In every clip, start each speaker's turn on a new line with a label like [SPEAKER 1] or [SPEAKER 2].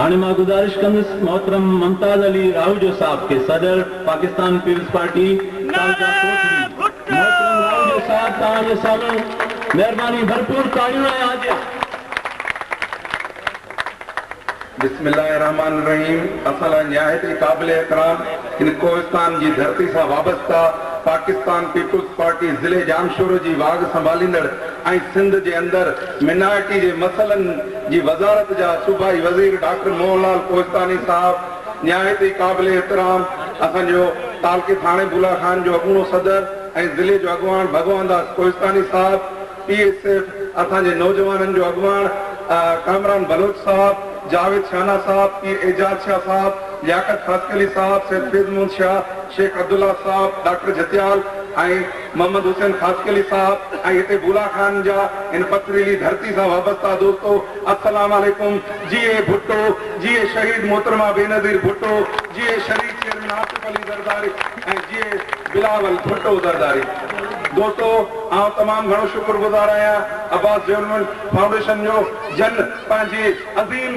[SPEAKER 1] هاڻي مان گذارش ڪندس محترم ممتاز علي راهوجو صاحب کي صدر پاڪستان پيپلز پارٽي تعلقه ڪوٽڙي محترم راهوجو صاحب توهان جي سامهون مهرباني ڀرپور تاڙيون ۽ آجيان.
[SPEAKER 2] بسم الله الرحمٰن الرحيم اسان لاء نهايت ئي قابل احترام هن ڪوهستان جي ڌرتي سان وابسته پاڪستان پيپلز پارٽي ضلعي ڄامشورو جي واڳ سنڀاليندڙ ۽ سنڌ جي اندر منارٽي جي مسئلن جي وزارت جا صوبائي وزير ڊاڪٽر موهن لال ڪوهستاني صاحب نهايت ئي قابل احترام اسان جو تعلقي ٿاڻي بولا خان جو اڳوڻو صدر ۽ ضلعي جو اڳواڻ ڀڳوان داس ڪوهستاني صاحب پي ايس ايف اسان جي نوجوانن جو اڳواڻ ڪامران بلوچ صاحب، جاويد شانا صاحب، پير اعجاز شاهه صاحب، لياقت خاصخيلي صاحب، سيد فيض محمد شاهه، شيخ عبدالله صاحب، ڊاڪٽر جهتيال ۽ محمد حسين خاصخيلي صاحب ۽ هتي بولا خان جا هن پٿريلي ڌرتي سان وابسته دوستو السلام عليڪم جيئي ڀٽو جيئي شهيد محترمه بينظير ڀٽو جيئي شريڪ چيئرمين آصف علي زرداري ۽ جيئي بلاول ڀٽو زرداري دوستو آئون تمام گهڻو شڪر گذار آهيان عباس ڊولپمينٽ فائونڊيشن جو جن پنهنجي عظيم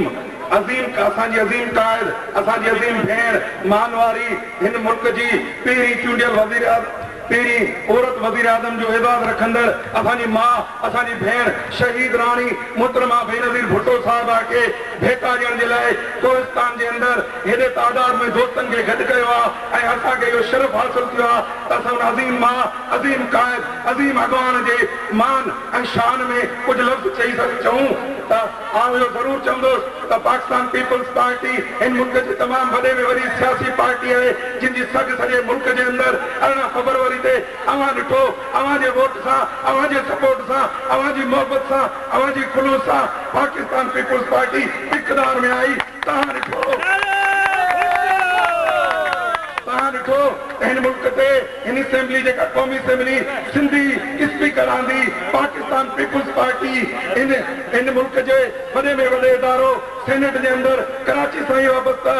[SPEAKER 2] عظيم اسان جي عظيم قائد اسان جي عظيم ڀيڻ مانواري هن ملڪ جي پهرين چونڊيل وزير پهرين عورت وزيراعظم جو اعزاز رکندڙ اسان جي ماء، اسان جي ڀيڻ شهيد راڻي محترمه بينظير ڀٽو صاحبه کي ڀيٽا ڏيڻ جي لاء ڪوهستان جي اندر هيڏي تعداد ۾ دوستن کي گڏ ڪيو آ ۽ اسان کي اهو شرف حاصل ٿيو آ ته اسان ان عظيم ماء، عظيم قائد، عظيم اڳواڻ جي مان ۽ شان ۾ ڪجهه لفظ چئي چئون ته آئون اهو ضرور چوندس ته پاڪستان پيپلز پارٽي هن ملڪ جي تمام وڏي ۾ وڏي سياسي پارٽي آهي جن جي سگهه سڄي ملڪ جي اندر 18 فبروري تي اوهان ڏٺو اوهان جي ووٽ سان اوهان جي سپورٽ سان اوهان جي محبت سان اوهان جي خلوص سان پاڪستان پيپلز پارٽي اقتدار ۾ آئي توهان ڏٺو توهان ڏٺو ته هن ملڪ تي هن اسيمبلي جيڪا قومي اسيمبلي سنڌي اسپيڪر آندي پاڪستان پيپلز پارٽي هن هن ملڪ جي وڏي ۾ وڏي ادارو سينيٽ جي اندر ڪراچي سان ئي وابسته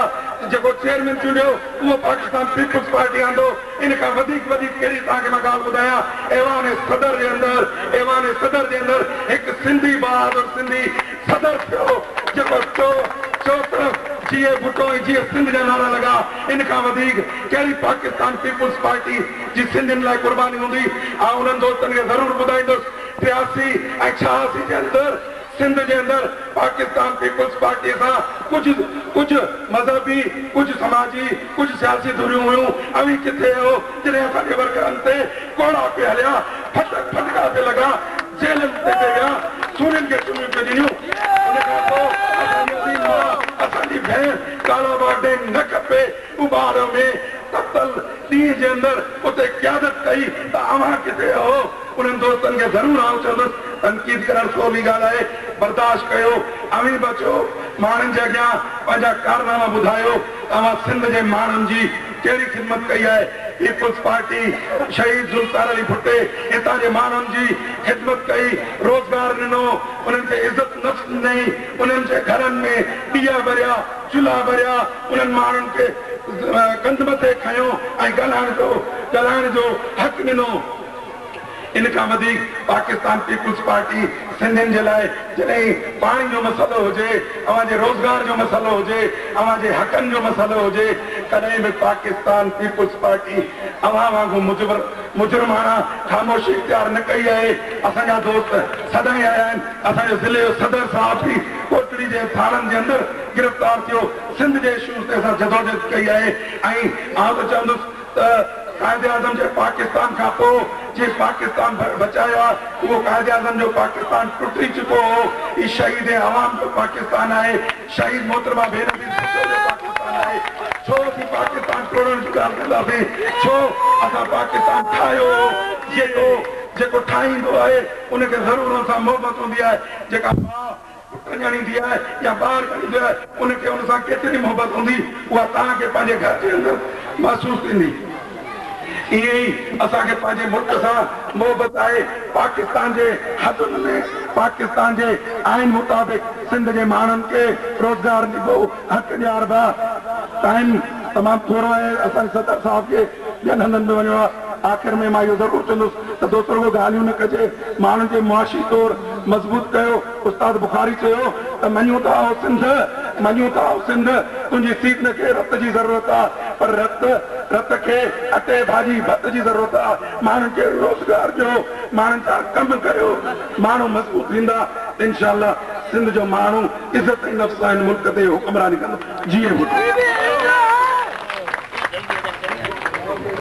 [SPEAKER 2] جيڪو چيئرمين چونڊيو اهو پاڪستان پيپلز پارٽي آندو ان کان وڌيڪ وڌيڪ ڪهڙي توهان کي مان ڳالهه ٻڌايان ايوان صدر جي اندر ايوان صدر جي اندر هڪ سنڌي بهادر سنڌي صدر ٿيو جيڪو چو چوطرف جيئي ڀٽو ۽ جيئي سنڌ جا نعرا لڳا ان کان وڌيڪ ڪهڙي پاڪستان پيپلز پارٽي جي سنڌين لاء قرباني هوندي آئون انهن دوستن کي ضرور ٻڌائيندس 83 ۽ 86 جي اندر سنڌ جي اندر پاڪستان پيپلز پارٽي سان ڪجهه ڪجهه مذهبي ڪجهه سماجي ڪجهه سياسي ڌريون هيون اوهين ڪٿي هيو جڏهن اسان جي ورڪرن تي ڪوڙا پئي هليا ڦٽڪ ڦٽڪا پئي لڳا جيلن تي پئي ويا سورين کي چميون پئي ڏنيون ان کان پوء اسان جي عظيم ماء اسان جي ڀيڻ ڪالا باغ ڊيم نه کپي اٻاڙ ۾ تتل ڏينهن جي اندر اتي قيادت ڪئي ته اوهان ڪٿي هئو؟ انهن دوستن کي ضرور آئون چوندس تنقيد ڪرڻ سولي ڳالهه آهي برداشت ڪيو اوهين به اچو ماڻهن جي اڳيان پنهنجا ڪارناما ٻڌايو ته اوهان سنڌ جي ماڻهن جي ڪهڙي خدمت ڪئي آهي پيپلز پارٽي شهيد ذوالفقار علي ڀٽي هتان جي ماڻهن جي خدمت ڪئي روزگار ڏنو انهن کي عزت نفس ڏنئي انهن جي گهرن ۾ ڏيئا ٻريا چلها ٻريا انهن ماڻهن کي ڪنڌ مٿي کنيو ۽ ڳالهائڻ جو ڳالهائڻ جو حق ڏنو. ان کان وڌيڪ پاڪستان پيپلز پارٽي سنڌين جي لاء جڏهن پاڻي جو مسئلو هجي، اوهان جي روزگار جو مسئلو هجي، اوهان جي حقن جو مسئلو هجي، ڪڏهن به پاڪستان پيپلز پارٽي اوهان وانگر مجبر مجرماڻا خاموشي اختيار نه ڪئي آهي. اسان جا دوست سدائين آيا آهن. اسان جو ضلعي جو صدر صاحب به ڪوٽڙي جي ٿاڻن جي اندر گرفتار ٿيو. سنڌ جي اشوز تي اسان جدوجهد ڪئي آهي ۽ آئون ته چوندس ته قائداعظم جي پاڪستان کان پوء جنهن پاڪستان بچايو آهي اهو قائداعظم جو پاڪستان ٽٽي چڪو هو، هي شهيد عوام جو پاڪستان آهي، شهيد محترمه بينظير ڀٽو جو پاڪستان آهي، ڇو اسين پاڪستان ٽوڙڻ جي ڳالهه ڪنداسين، ڇو اسان پاڪستان ٺاهيو هو، جيڪو جيڪو ٺاهيندو آهي ان کي ضرور ان سان محبت هوندي آهي، جيڪا ماء پٽ ڄڻيندي آهي يا ٻار ڄڻيندو آهي ان کي ان سان ڪيتري محبت هوندي اها توهان کي پنهنجي گهر جي اندر محسوس ٿيندي. ائين ئي اسان کي پنهنجي ملڪ سان محبت آهي. پاڪستان جي حدن ۾ پاڪستان جي آئين مطابق سنڌ جي ماڻهن کي روزگار ڏبو، حق ڏياربا. ٽائيم تمام ٿورو آهي اسان جي صدر صاحب کي ٻين هنڌن به وڃڻو آهي. آخر ۾ مان اهو ضرور چوندس ته دوست رڳو ڳالهيون نه ڪجي، ماڻهن کي معاشي طور مضبوط ڪيو. استاد بخاري چيو ته مڃون ٿا او سنڌ! مڃون ٿا او سنڌ تنهنجي سيٽ نه کي رت جي ضرورت آ پر رت رت کي اٽي ڀاڄي ڀت جي ضرورت آ ماڻهن کي روزگار ڏيو ماڻهن جا ڪم ڪريو ماڻهو مضبوط ٿيندا ته انشاء الله سنڌ جو ماڻهو عزت ۽ نفس سان هن ملڪ تي حڪمراني ڪندو جيئي ڀٽو.